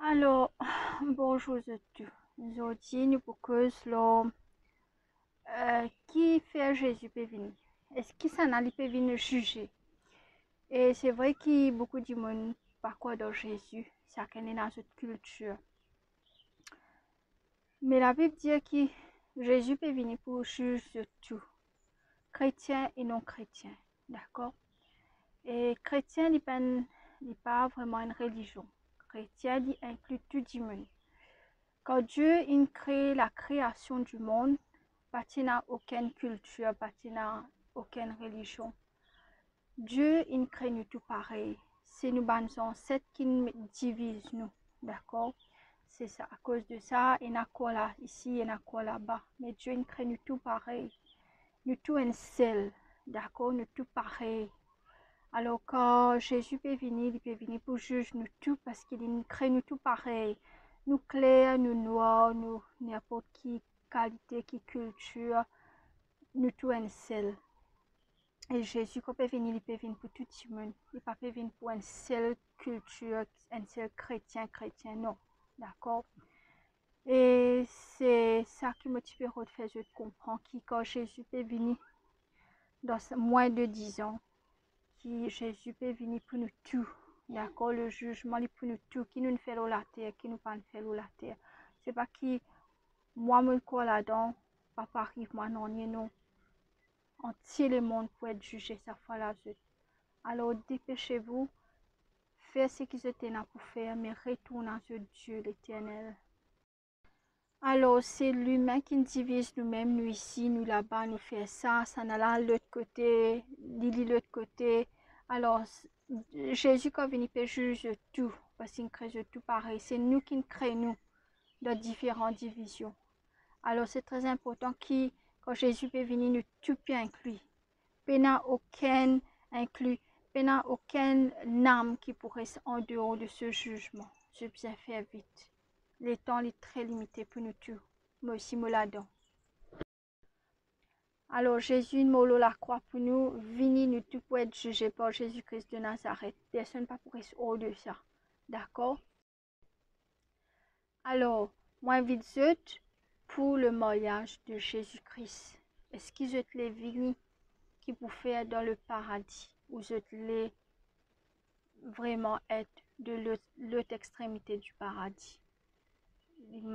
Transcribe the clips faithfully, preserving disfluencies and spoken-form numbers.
Alor, bonzour zot tou. Zordi nou pou koz lor, eh, kifer Zezi pe vini. Eski kisannla li pe vinn zize? E se vre ki boukou dimoun pa krwar dan Zezi, sakenn ena zot kiltir. Me Labib dir ki Zezi pe vini pou ziz zot tou, kretien e non kretien, dakor? E kretien, li pa enn, li pa vreman enn relizion. Kretien, li inkli tou dimoun. Kan Die inn kre lakreasion dimond, pa ti ena okenn kiltir, pa ti ena okenn relizion. Die inn kre nou tou parey. Se nou bann zanset ki'nn diviz nou, dakor? Se sa, akoz de sa, ena krwar la isi, ena krwar laba. Me Die inn kre nou tou parey. Nou tou enn sel, dakor? Nou tou parey. Alor, kan Zezi pe vini, li pe vini pou ziz nou tou, parski li'nn kre nou tou parey. Nou kler, nou nwar, nou ninport ki kalite, ki kiltir, nou tou enn sel. E Zezi, kan pe vini, li pe vinn pou tou dimoun. Li pa pe vinn pou enn sel kiltir, enn sel kretien, kretien, non. Dakor? E se sa ki mo ti pe rod fer zot konpran, ki kan Zezi pe vini, dan sa, mwin de diz an, ki Zezi pe vini pou nou tou, dakor? Lezizman, li pou nou tou, ki nou'nn fer lor later, ki nou pa'nn fer lor later. Se pa ki mwa, mo krwar ladan, pa pou ariv mwa nanye, non. Antie lemond pou et zize sa fwa la zot. Alor, depese vou, fer seki zot ena pou fer, me retourn a zot Die Leternel. Alor, se limin ki'nn diviz noumem, nou isi, nou laba, nou fer sa, sannla lot kote, li, li lot kote. Alor, s-, Zezi kan vini pe ziz zot tou, parski li'nn kre zot tou parey. Se nou ki'nn kre nou dan diferan divizion. Alor, se tre inportan ki, kan Zezi pe vini, nou tou pe inkli. Pena okenn inkli, pena okenn nam ki pou res andeor de se zizman. Zot bizin fer vit. Letan li tre limite pou nou tou. Mo osi, mo ladan. Alor, Zezi mor lor lakrwa pou nou, vini, nou tou pou et zize par Zezi Kris de Nazaret. Personn pa pou res or de sa. Dakor? Alor, mo invit zot pou le maryaz de Zezi Kris. Eski zot le vini ki pou fer dan le paradi, ou zot le vreman et de lot, lot extremite di paradi?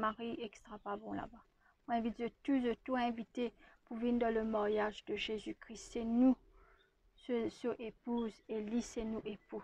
Mari extra pa bon laba. Mo invit zot tou, zot tou invite pou vinn dan le maryaz de Zezi Kris. Se nou so, so epouz e li se nou epou.